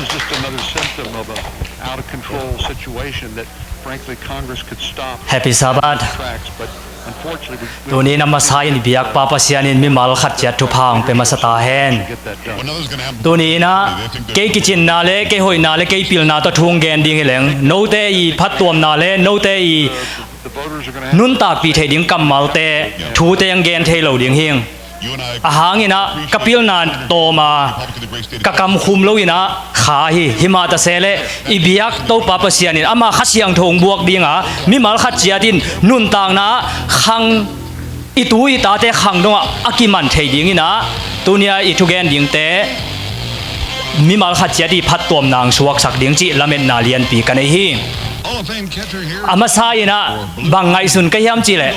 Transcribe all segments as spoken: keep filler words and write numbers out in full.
It's just another symptom of a out of control situation that, frankly, Congress could stop. Happy Sabbath. Tracks, but unfortunately, we, we Tuni in a masa in i biakpa Pasian in mimal khat ciat thupha hong pia masa ta hen. Tuni in a kei kicinna le kei hoihna le kei pilna tawh thu hong gen ding hi leng, note i phattuamna le note i nuntakpih theih ding kammalte, thute hong gen thei lo ding hi. A hang in a ka pilna tawm a, ka kam khum lo in a kha hi. Himah ta se leh i biak Topa Pasian in ama Kha Siangtho hong buak ding a, mimal khat ciat in nuntakna ah khang, i tu i tate khang dong ah a kiman thei ding in a, tuni a i thugen dingte mimal khat ciat i phattuamna hong suaksak ding cih lametna lianpi ka nei hi. A masa in a bang ngaihsun ka hiam cih leh,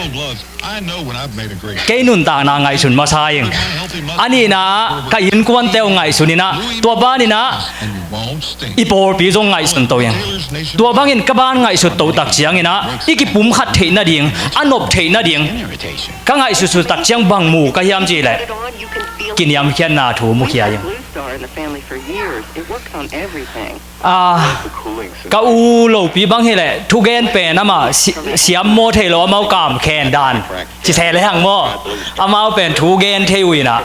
kei nuntakna ngaihsun masa ing. A nihna ah ka innkuante uh ngaihsun in a, tua ban in a i pawlpi zong ngaihsun to ing. Tua bangin ka ban ngaihsut to tak ciangin a, i kipumkhat theih nading, a nop theih nading ka ngaihsutsut tak ciang bang mu ka hiam cih leh, kiniamkhiatna thu mukhia ing. Ah, ka u lopi bang hi leh thugen pen amah si-, siam maw thei lo, amau kam khen dan ci thei lehang maw. Amau pen thugen thei uh in a,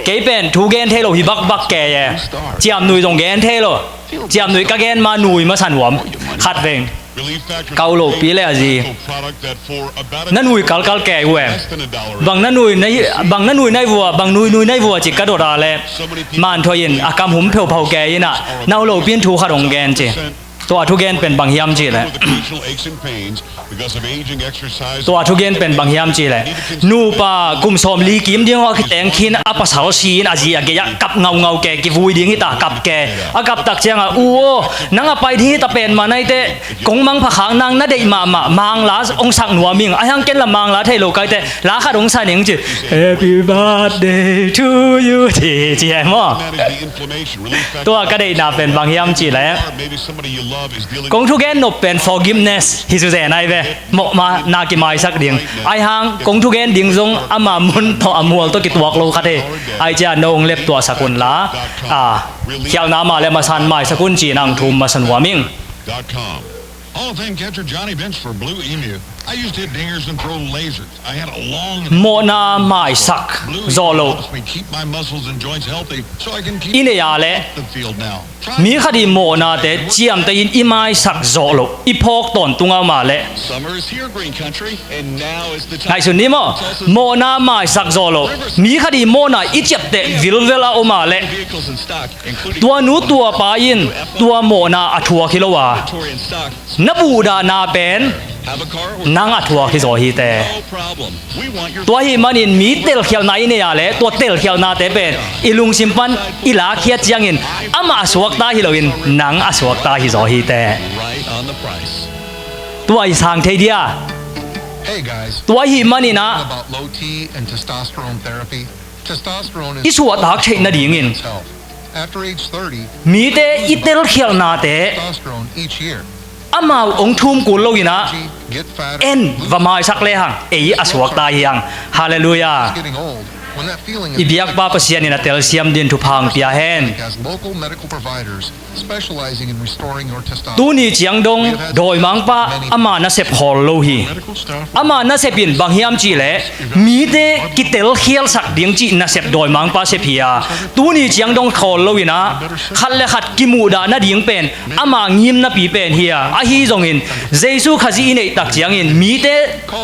kei pen thugen thei lo hi bakbak kei e. Ciamnuih zong gen thei lo. Ciamnuih ka gen ma nui masa nuam khat veng. Ka u lopi le a zi, na nui kalkal kei uh e. Bang na nui na hi, bang na nui na hi vua, bang nui nui na hi vua ci ka dot a leh, manthawi in a kam hum pheuphau kei in a, na u lopi in thu khat hong gen ci. Tua thugen pen bang hiam cih leh, tua thugen pen bang hiam cih leh, nupa kum sawmli kim ding aw a kiteng khin a, pasal si in a zi a gei ah kap ngaungau kei, kivui ding hi ta, kap kei. A kap tak ciang a, u aw, nang a pai ding hi ta pen mah nai teh, kong mangpha khak nang na deih mahmah Mangla hong sak nuam ing. A hiang ken la Mangla thei lo kai teh, la khat hong sa ning ci. Happy birthday to you ci, ci hi maw. Tua ka deihna pen bang hiam cih leh, kong thugen nop pen forgiveness hi suzen ai ve. Mawhna kimaisak ding. Ai hang kong thugen ding zong ama mun tawh a mual tawh kituak lo khat hi. Ai cia no hong lep tuahsak un la, a, khialhna mah le masa in maisak un ci-in a hong thum masa nuam ing. Hall of Fame catcher Johnny Bench for Blue Emu. I used to hit dingers and throw lasers. I had a long and Mawhna maisak zawh loh helps me keep my muscles and joints healthy so I can keep I nei a leh the field now. Mi khat i mawhnate ciamteh in i maisak zawh loh, i phawk tawntung a om a leh, Summer is here, Green Country, and now is the time. Ngaihsun ni maw, mawhna maisak zawh loh, mi khat i mawhna i ciapteh vilvel a om a leh, vehicles in stock, including tua nu tua pa in tua mawhna a thuak hi lo a, Victoria in stock. Na buhdahna pen nang a thuak hi zaw hi teh. Tua ahih manin mi telkhialhna i nei a leh tua telkhialhnate pen i lungsim pan i lakkhiat ciangin amah a suakta hi loin nang a suakta hi zaw hi teh. Tua i sang thei dia. Tua ahih manin ah i suahtak theih nadingin mite i telkhialhnate amau hong thum kul loin ah en va maisak lehang ei a suakta hi hang. Halleluiah. I biakpa Pasian in a telsiam din thupha hong pia hen. Tuni ciang dong dawimangpa ama nasep khawl lo hi. Ama nasep in bang hiam cih leh mite kitelkhialsak ding cih nasep dawimangpa sep hi a, tuni ciang dong khawl loin ah khat le khat kimuhdah nading pen ama ngimnapi pen hi a, ahi zongin Jesu Khazih i neih tak ciangin mite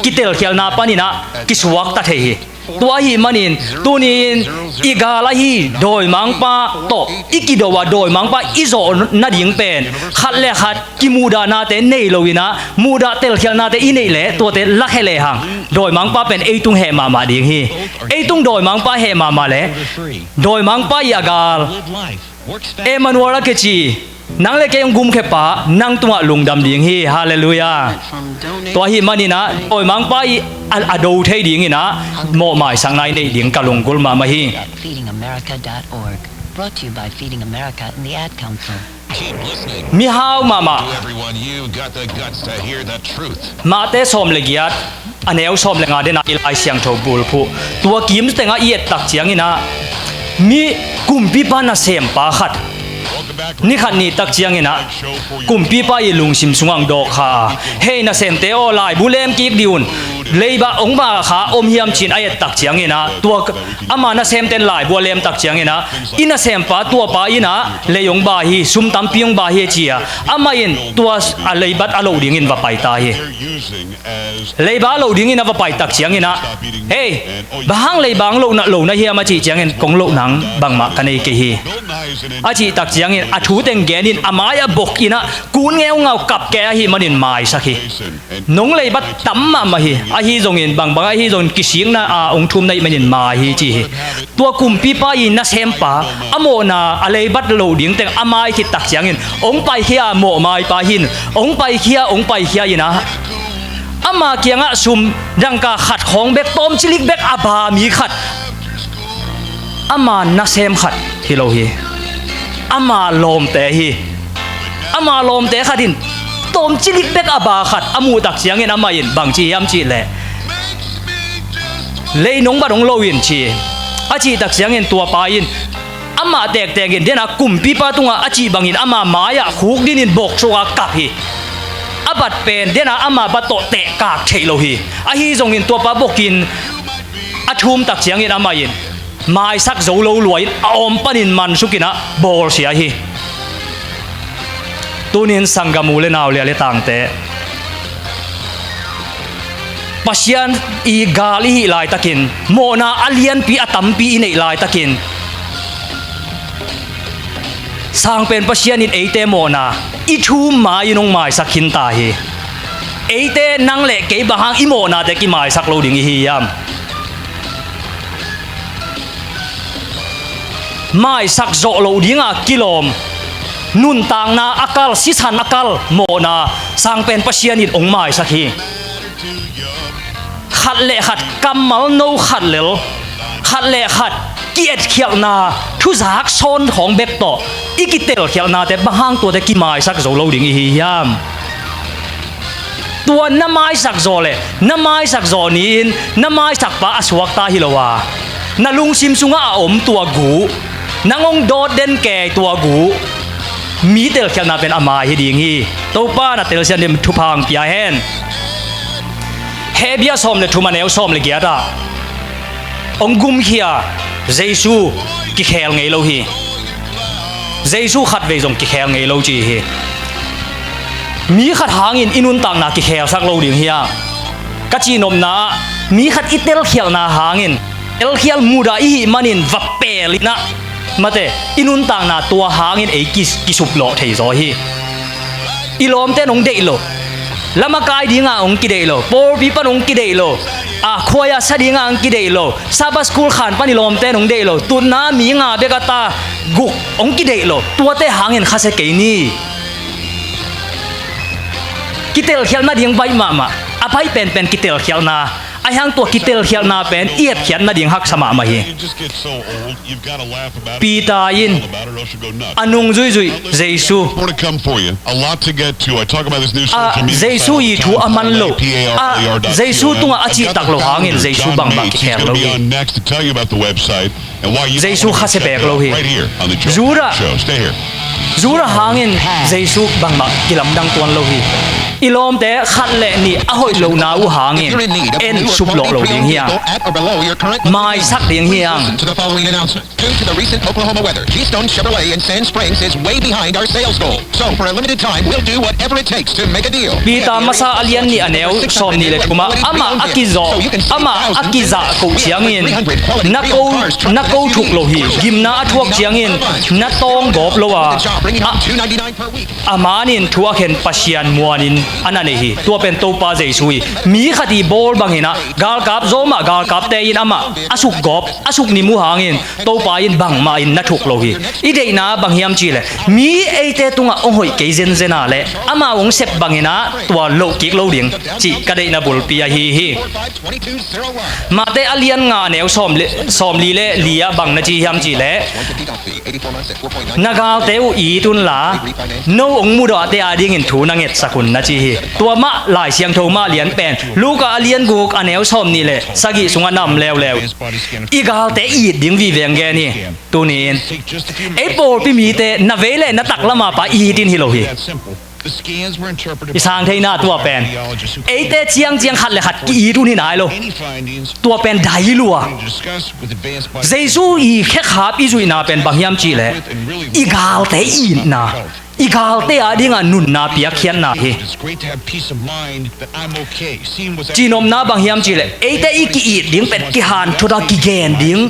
kitelkhialhna panin ah kisuakta thei hi. Tua ahih manin tuni-in i gal ahi dawimangpa tawh i kido a, dawimangpa i zawh nading pen khat le khat kimuhdahnate nei loin ah, muhdah telkhialhnate i neih leh tuate lakhia lehang dawimangpa pen ei tung heh mahmah ding hi. Ei tung dawimangpa heh mahmah leh dawimangpa i a gal Emmanuel a kici, nang le kei hong gumkhia pa nang tungah lungdam ding hi. Halleluiah. Tua ahih manin ah dawimangpa i a, a do thei dingin ah mawhmaisakna i neih ding ka lunggulh mahmah hi. Feeding America dot org. Brought to you by Feeding America and the Ad Council. Mihau mahmah. Mate sawm le giat, a neu sawm le nga den ah i Lai Siangtho bulphuh tua kim tengah i et tak ciangin ah mi kumpipa nasempa khat Ni khat ni tak ciangin ah kumpipa i lungsim sungah hong dawk kha a, "Hei nasemte aw, laibu lem kik dih un, leiba hong ba kha om hiam?" ci-in a et tak ciangin ah, tua ama nasemten laibu a lem tak ciangin ah, "I nasempa tuapa in ah lei hong ba hi, sum tampi hong ba hi," ci a, amah in tua a leibat a loh dingin va pai ta hi. Leiba a loh dingin a va pai tak ciangin ah, "Hei, bang hang leiba hong loh na, loh na hiam?" a cih ciangin, "Kong loh nang bangmah ka nei kei hi," a cih tak ciangin a thu teng genin a mai-ah bok in ah, kun ngeungau kap kei ahih manin maisak hi. Nong leibat tam mahmah hi, ahi zongin bangbang ahi zongin kisikna a hong thum na hih manin mai hi ci hi. Tua kumpipa i nasempa a mawhna a leibat loh ding teng a mai khit tak ciangin hong paikhia, mawhmaipa hi in hong paikhia, hong paikhia in ah, ama kiangah sum dangka khat khawng bek, tawmcilik bek a ba mi khat, ama nasem khat hi lo hi. Ama lawmte hi. Ama lawmte khat in tawmcilik bek a ba khat a muh tak ciangin amah in bang ci hiam cih leh, "Lei nong bat hong loh in," ci a cih tak ciangin tuapa in amah tektek in den a kumpipa tungah a cih bangin ama mai-ah khukdin in bawksuk a kap hi. A bat pen den a ama bat tawh tehkak theih lo hi. Ahi zongin tuapa bokin a thum tak ciangin amah in maisak zo lo lua in a om panin mansuk in ah bawlsia hi. Tunin sanggam u le nau, lia le tangte, Pasian i gal i hih laitakin, mawhna a lianpi a tampi i neih laitakin, Sangpen Pasian in eite mawhna i thum mai-in hong maisak khin ta hi. Eite nang le kei bang hang i mawhnate kimaisak lo ding i hi hiam? Maisak zawh loh dinga kilawm, nuntakna a kal, sisan a kal mawhna Sangpen Pasian in hong maisak hi. Khat le khat kammal no khat lel, khat le khat ki-etkhialhna, thuzak sawn khawng bek tawh i kitelkhialhnate bang hang tuate kimaisak zo lo ding i hi hiam? Tua na maisak zawh le na maisak zawh ni-in na maisakpa a suakta hi lo a, na lungsim sungah a om tua guh, nang hong dawt den kei tua guh, mi telkhialhna pen a mai hi ding hi. Topa na telsiam ding thupha hong pia hen. Hebru sawm le thum a neu sawm le giat ah hong gumkhia Jesu kikhel ngei lo hi. Jesu khatvei zong kikhel ngei lo ci hi. Mi khat hangin i nuntakna kikhelsak lo ding hi a, ka cihnopna ah mi khat i telkhialhna hangin, telkhial mudah i hih manin va pel in ah, mate, i nuntakna tua hangin ei ki, kisuplawh thei zaw hi. I lawmte in hong deih lo, lamakai dinga hong kideih lo, pawlpi pan hong kideih lo, a, khuaia sa dinga hong kideih lo, Sabbath school khan pan i lawmte in hong deih lo, tutna mi nga bek a ta guk hong kideih lo, tuate hangin khasia kei ni. Kitelkhialh nading baih mahmah, a baih penpen kitelkhialhna, a hiang tua kitelkhialhna pen i etkhiat nading haksa mahmah hi. Peter in a nungzuizui Jesu, a, Jesu i thu a man lo, a, Jesu tungah a cihtak lo hangin Jesu bangmah kikhel lo hi. Jesu khasia bek lo hi. Judah, Judah hangin Jesu bangmah kilamdang tuan lo hi. I lawmte khat le nih a hoih lohna uh hangin en suplawh lo ding hi hang. Maisak ding hi hang. Due to the recent Oklahoma weather, Keystone Chevrolet in Sand Springs is way behind our sales goal. So, for a limited time, we'll do whatever it takes to make a deal. Peter masa a lian nih a neu sawm nih le thumah amah a kizawh, amah a kizah koh ciangin na ko, na ko thuk lo hi. Gimna a thuak ciangin na tawng gawp lo a, a, a manin thu a khen Pasian muanin a na nei hi. Tua pen Topa Jesu hi. Mi khat i bawl bangin ah galkap zawmah galkapte in amah a suk gawp, a suk nim uh hangin Topa in bangmah in na thuk lo hi. I deihna bang hiam cihleh mi eite tungah hong hoih kei zenzen a leh amau hong sep bangin ah tua loh kik lo ding cih ka deihna bulpi ahi hi. Mate a lian nga a neu sawm le, sawmli le li ah bang na ci hiam cihleh, na galte uh it unla no hong mudahte adingin thu na ngetsak un na ci. hi. Tua mah Lai Siangtho mah lian pen Luka a lian guk a neu sawm nih le sagih sungah nam leuleu. I galte it ding viveng gen hi. Tuni-in ei pawlpi mite na vei le na taklam a pa it in hi lo hi. I sang theihna tua pen eite ciangciang khat le khat ki-it un hi nai lo. Tua pen dai lua. Jesu i khekhap i zuihna pen bang hiam cihleh i galte itna, i galte a dingah nunna piakkhiatna hi. Cinopna bang hiam cihleh eite i ki-it ding pen kihanthuta kigen ding,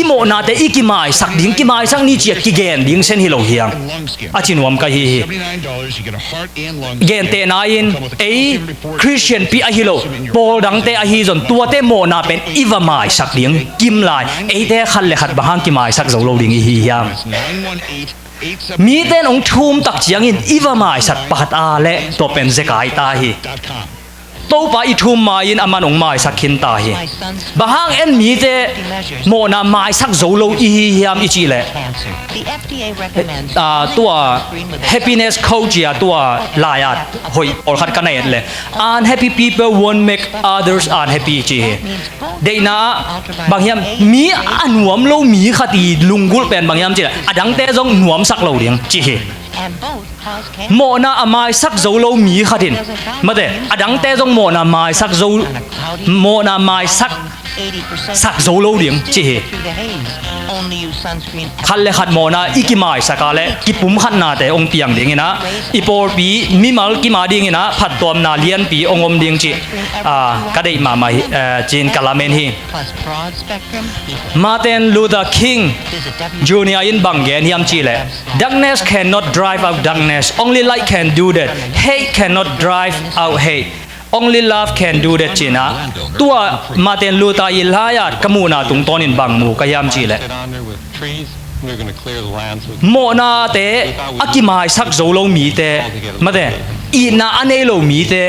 i mawhnate i kimaisak ding, kimaisak ni ciat kigen ding sen hi lo hiam? A cinuam ka hi hi. Gentehna in ei Khristianpi ahi lo, pawl dangte ahi zong tuate mawhna pen i va maisak ding kimlai eite khat le khat bang hang kimaisak zo lo ding i hi hiam? Mite in hong thum tak ciangin i va maisak pakhat a leh tua pen zekai ta hi. Topa i thum ma-in aman hong maisak khin ta hi. Bang hang en mite mawhna maisak zo lo i hi hiam i cihleh tua happiness coach a tua lai-at hoih pawlkhat ka na et le, unhappy people won't make others unhappy ci hi. Deihna ah bang hiam, mi a nuam lo mi khat i lunggulh pen bang hiam cihleh a dangte zong nuamsak lo ding ci hi. Mawhna a maisak zo lo mi khat in mate a dangte zong mawhna maisak zo, mawhna maisak sak zo lo ding ci hi. Khat le khat mawhna i kimaisak a leh kipumkhatnate hong piang dinginah i pawlpi mimal kim a dinginah phattuamna lianpi hong om ding cih ka deih mahmah hi, cin ka lamen hi. Martin Luther King Junior in bang gen hiam cihleh, "Darkness cannot drive out darkness. Only light can do that. Hate cannot drive out hate. Only love can do that," cinah tua Martin Luther i lai-at ka muhna tungtawnin bang mu ka hiam cihleh, mawhnate a kimaisak zo lo mite, mate itna a nei lo mite,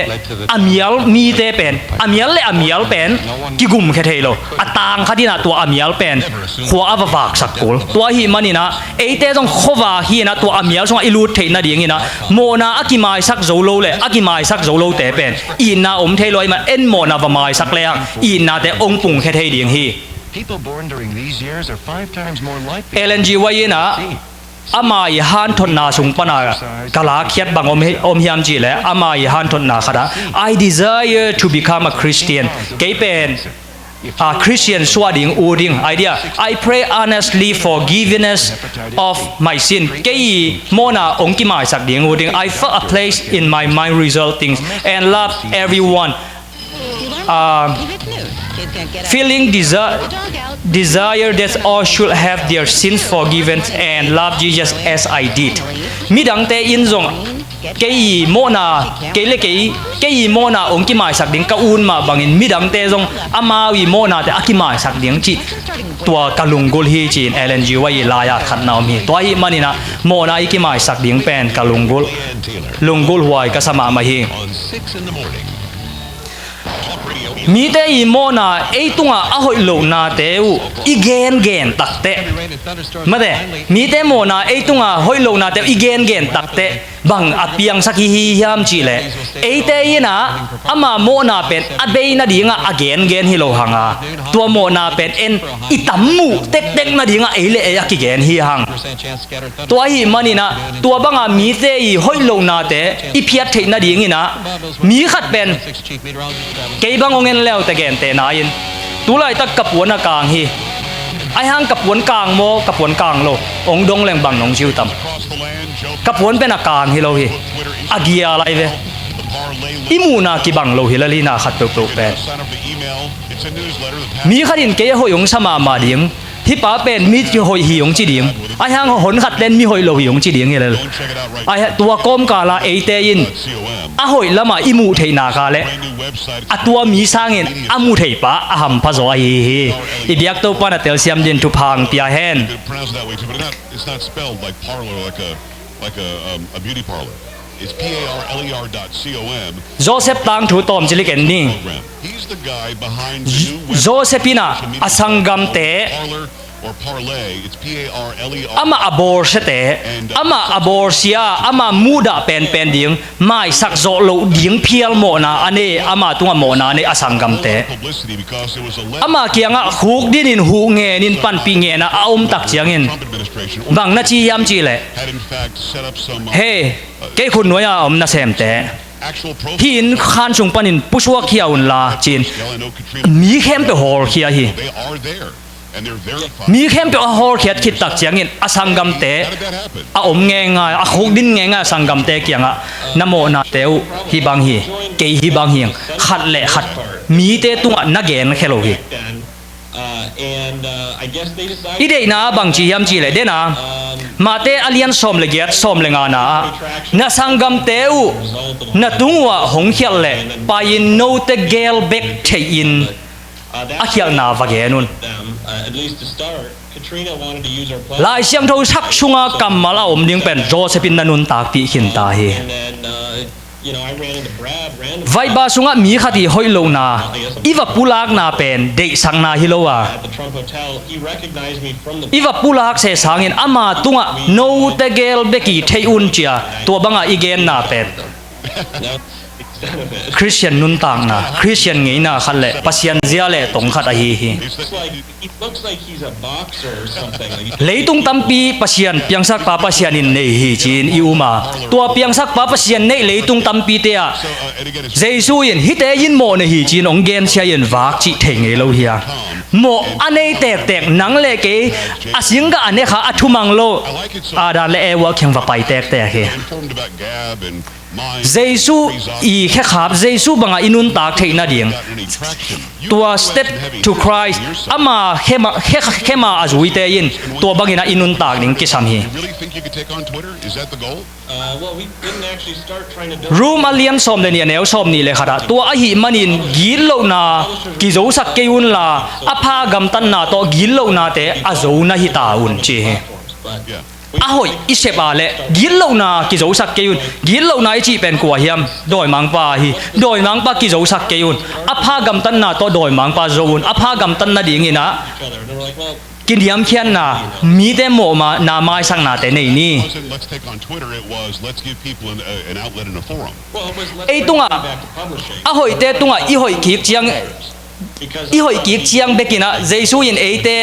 a mial mite pen, a mial le a mial pen kigumkhia thei lo. A tang khat inah tua a mial pen khua a va vaksak kul. Tua ahih maninah eite zong khuavak hinah tua a mial sungah i lut theih nadinginah mawhna a kimaisak zo lo le a kimaisak zo lote pen itna om thei lo ahih man en mawhna va maisak le-ang itnate hong pungkhia thei ding hi. Ellen G. White inah ama i hanthotna sung pana ka lakkhiat bang om hi, om hiam cihleh ama i hanthotna khatah, "I desire to become a Christian." Kei pen a Christian suah ding ut ing. Idea, "I pray earnestly forgiveness of my sin." Kei i mawhna hong kimaisak ding ut ing. "I felt a place in my mind resulting and love everyone." Feeling desire, desire that all should have their sins forgiven and love Jesus as I did. Midangte in zong kei i mawhna, kei le kei, kei i mawhna hong kimaisak ding ka ut mah bangin midangte zong amau i mawhnate a kimaisak ding cih tua ka lunggulh hi ci-in Ellen G. White i lai-at khatna om hi. Tua ahih maninah mawhna i kimaisak ding pen ka lunggulh, lunggulh huai ka sa mahmah hi. Mite i mawhna ei tungah a hoih lohnate uh i gengen takteh, mate, mite mawhna ei tungah hoih lohnate uh i gengen takteh bang a piangsak hi hi hiam cihleh, eite inah ama mawhna pen a bei nadingah a gengen hi lo hanga, tua mawhna pen en i tam muh tektek nadingah ei le ei a kigen hi hang. Tua ahih maninah tua banga mite i hoih lohnate i phiat theih nadinginah mi khat pen kei bang hong en leute gentehna in, tulaitak ka puan a kang hi. Ahi hang ka puan kang maw, ka puan kang lo, hong dong leng bang nong ciu tam? Ka puan pen a kang hi lo hi. A gial ahi ve. I muhna kibang lo hi lalina khat peuhpeuh pen. Mi khat in kei a hoih hong sa mahmah ding. Hih pa pen mi hoih hi hong ci ding. Ahi hang hon khat ten mi hoih lo hi hong ci ding hi lel. Ahi tua kawmkala eite in a hoih lamah i muh theih nak leh a tua mi sangin a mu thei pa a hampha zaw ahi hi. I biak Topa na telsiam din thupha hong pia hen. It's not spelled like parlor, like a, like a, um, a beauty parlor. It's P A R L E R dot com. Joseph tangthu tawm cilik en ni. Program. He's the guy behind the new website. Joseph in a, a sanggamte parlor. Amah a bawlsiate, amah a bawlsia, amah muhdah penpen ding, maisak zawh loh ding phial mawhna a nei, amah tungah mawhna a nei a sanggamte. Amah kiangah khukdinin, huhngenin, panpih ngenah a om tak ciangin bang na ci hiam cihleh, hei, kei khut nuai-a om nasemte, hih inn khan sung panin pusuak khia unla, ci-in mi khempeuh hawlkhia hi. Mi khempeuh a hawlkhiat khit tak ciangin a sanggamte a om ngeingai, a khukdin ngeingai a sanggamte kiangah, na mawhnate uh hih bang hi, kei hih bang hi, khat le khat mite tungah na genkhia lo hi. I deihna ah bang ci hiam cihleh, dena, Mate a lian sawm le giat, sawm le ngana ah, na sanggamte uh na tung uhah hong khialh leh pai-in note gel bek theihin a khialhna va gen un. Lai Siangtho sak sunga kammal a om ding pen Joseph in na nuntakpih khinta hi. Vaiba sungah mi khat i hoih lohna, i va pulakna pen deihsakna hi lo a, i va pulak seh sangin ama tungah note gel bek i theih un ci-a tua banga i genna pen Khristian nuntakna, Khristian ngeina khat le Pasian zia le tong khat ahi hi. Leitung tampi Pasian, piangsakpa Pasian in nei hi ci-in i um a, tua piangsakpa Pasian neih leitung tampite ah Jesu in hihte in mawh nei hi ci-in hong gensia in vak cih thei ngei lo hi a. Mawh a nei tektek nang le kei a singgah a nekha a thumang lo Adam le Eva kiang va pai tektek hi. Jesu i khekhap, Jesu bangah i nuntak theih nading, tua step to Christ, ama khema, khe, khema a zuite in tua bangin ah i nuntak ding kisam hi. Rom a lian sawm le nih a neu sawm nih le khat ah, tua ahih manin gitlohna kizosak kei unla, a pha gamtatna tawh gitlohnate a zo na hi ta un ci hi. A hoih i sep a leh gitlohna kizosak kei un. Gitlohna i cih pen kua hiam? Dawimangpa hi. Dawimangpa kizosak kei un. A pha gamtatna tawh dawimangpa zo un. A pha gamtat nadingin ah kiniamkhiatna, mite mawhna maisaknate nei ni. Ei tungah, a hoihte tungah i hoih kik ciang, i hoih kik ciang bekin ah Jesu in eite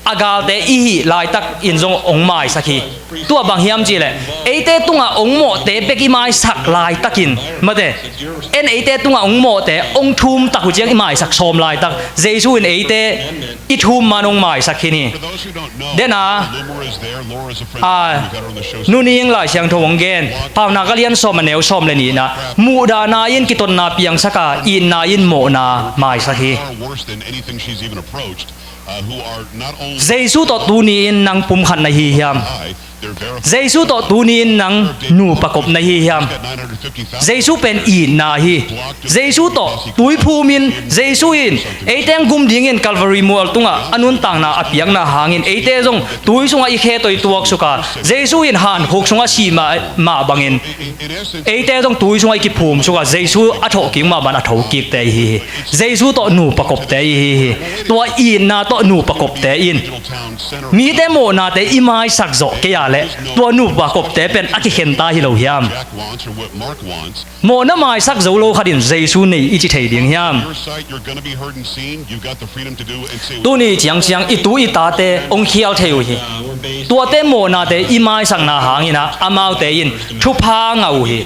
a galte i hih laitak in zong hong maisak hi. Tua bang hiam cihleh, eite tungah hong mawhte bek i maisak laitakin, mate, en eite tungah hong mawhte hong thum tak uh ciang i maisak sawm laitak Jesu in eite i thum man hong maisak khin hi. Dena, a, Nuning Lai Siangtho hong gen, Paunak a lian sawm a neu sawm le nihna, muhdahna in kitotna piangsak a, itna in mawhna maisak hi. Jesu tawh tuni-in nang pumkhat na hi hiam? Jesu tawh tuni-in nang nupa kop na hi hiam? Jesu pen itna hi. Jesu tawh tuiphum in, Jesu in eite hong gum dingin Calvary mual tungah a nuntakna a piakna hangin eite zong tui sungah i khe tawh i tuaksuk a, Jesu in hankhuk sungah sih mah, mah bangin eite zong tui sungah i kiphumsuk a, Jesu a thawhkik mah bang a thokikte i hi hi. Jesu tawh nupa kopte i hi hi. Tua itna tawh nupa kopte in mite mawhnate i maisak zawh kei a leh tua nupa kopte pen a kikhenta hi lo hiam? Mawhna maisak zo lo khat in Jesu nei i ci thei ding hiam? Tuni ciangciang i tu i tate hong khial thei uh hi. Tuate mawhnate i maisakna hangin ah amaute in thupha ngah uh hi.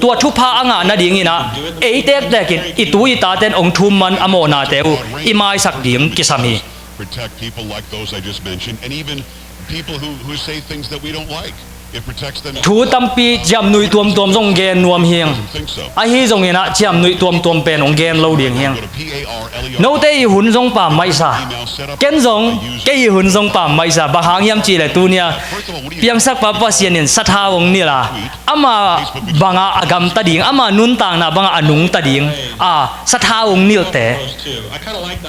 Tua thupha a ngah nadingin ah ei tektekin i tu i taten hong thum man a mawhnate uh i maisak ding kisam hi. Protect people like those I just mentioned, and even people who, who say things that we don't like. It protects them. Thu tampi ciamnuih tuamtuam zong gen nuam hiang. Ahi zongin ah ciamnuih tuamtuam pen hong gen lo ding hiang. Note i hun zong pam maisa. Ken zong kei i hun zong pam maisa. Bang hang hiam cihleh tunia piangsakpa Pasian in sathau hong nilh a, ama banga a gamta ding, ama nuntakna banga a nungta ding a sathau hong nilhte,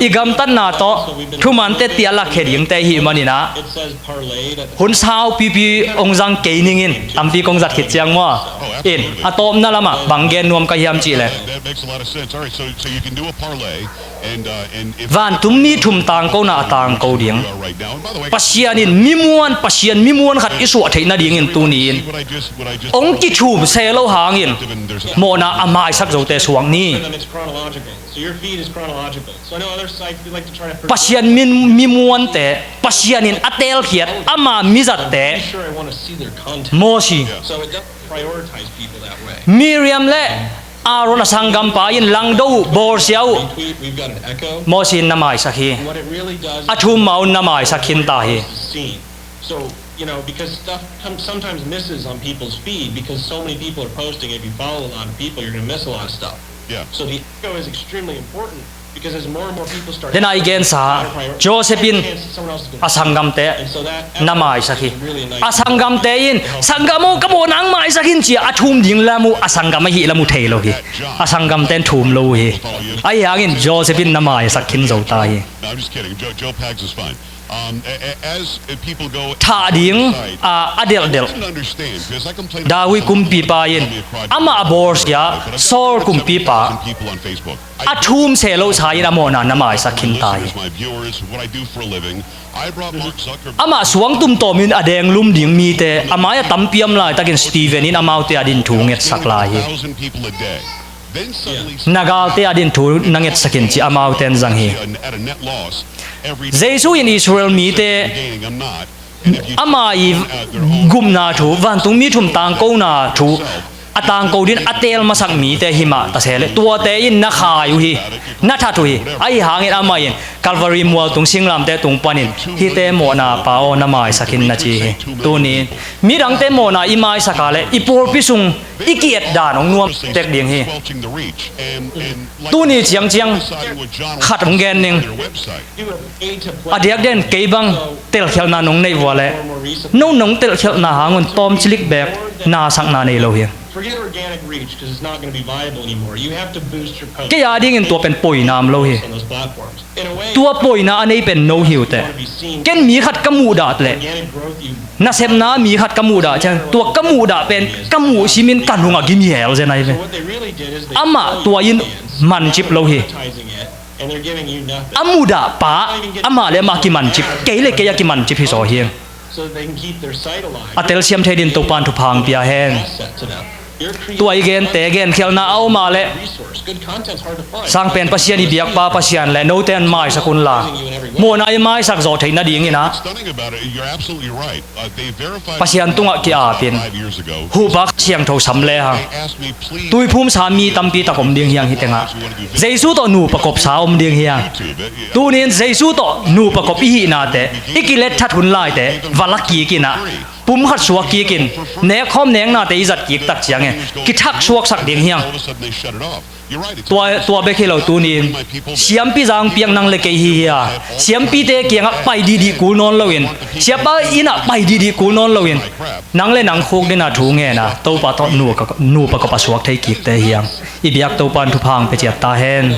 i gamtatna tawh thumante tia lakkhia dingte i hih manin ah hun saupipi hong zang kei ning in, tampi kong zat khit ciang maw? In, a tawpna lamah bang gen nuam ka hiam cih leh, vantung mi thum tangkona a tangko ding, Pasian in mi muan, Pasian mi muan khat i suah theih nadingin tuni-in hong kithum se lo hangin mawhna a maisak zote suak ni. Pasian mi, mi muante, Pasian in a teelkhiat ama mizatte, Mosi, Miriam le Aaron a sanggampa in langdo uh, bawlsia uh, Mosi in na maisak hi. A thum ma un na maisak khin ta hi. So, you know, because stuff com- sometimes misses on people's feed because so many people are posting. If you follow a lot of people, you're going to miss a lot of stuff. Yeah. So the echo is extremely important because as more and more people start, then I gen sa, Joseph in a sanggamte na maisak hi. A sanggamte in, "Sanggam aw, ka mawhna hong maisak in," ci-a a thum ding lam uh, a sanggam ahih lam uh thei lo hi. A sanggamte in thum lo uh hi. Ahi hangin Joseph in na maisak khin zo ta hi. No, I'm just kidding. Joe, Joe Pags is fine. Thah ding a, a delhdelh. David kumpipa in amah a bawlsia Saul kumpipa a thum se lo sa in a mawhna na maisak khin ta hi. Amah suangtum tawmin a denglum ding mite a mai-ah tampi om laitakin Stephen in amaute adin thu ngetsak lai hi. Na galte adin thu na ngetsak in ci amaute in zang hi. Jesu in Israel mite ama i gupna thu, vantung mi thum tangkona thu a tangko dingin a teel masak mite hi mah ta se leh, tuate in na khai uh hi, na that uh hi. Ahi hangin amah in Calvary mualtung singlamteh tung panin, "Hihte mawhna Pa aw, na maisak in," na ci hi. Tuni-in midangte mawhna i maisak a leh i pawlpi sung i ki-et dan hong nuam tek ding hi. Tuni ciangciang khat hong gen ning. A diakdiakin kei bang telkhialhna nong neih uh a leh, no nong telkhialhna hangun tawmcilik beek nasakna nei lo hi. Kei a dingin tua pen poina om lo hi. Tua poina a nei pen no hi uh teh. Ken mi khat ka muhdah leh, nasepna mi khat ka muhdah ciang, tua ka muhdah pen ka muh simin ka nungah gimihel zen ahi ve. Amah tua in mancip lo hi. A muhdah pa, amah le amah kimancip, kei le kei a kimancip hi zaw hi. A telsiam thei dingin Topa'n thupha hong pia hen. Tua i gente genkhialhna a om a leh, sangpen Pasian i biakpa Pasian le note in maisak unla, mawhna i maisak zawh theih nadingin ah Pasian tungah ki-apin, huhpa siangtho sam le hang. Tuiphumsa mi tampi tak om ding hi hang hih tengah. Jesu tawh nupa kopsa om ding hi hang. Tuni-in Jesu tawh nupa kop i hihnate, i kiletthat hun laite va la kik in ah, pumkhat suak kikin, nekkhawm neknate i zat kik tak ciangin kithak suaksak ding hi hang. Tua, tua bek hi lo, tuni-in siampi zang piak nang le kei hi hi a, siampite kiangah pai dihdih kul nawn loin, siapa innah pai dihdih kul nawn loin, nang le nang khuk dingin ah thu ngen a, Topa tawh nupa, nupa kop a suak thei kikte hi hang. I biak Topa'n thupha hong pia ciat ta hen.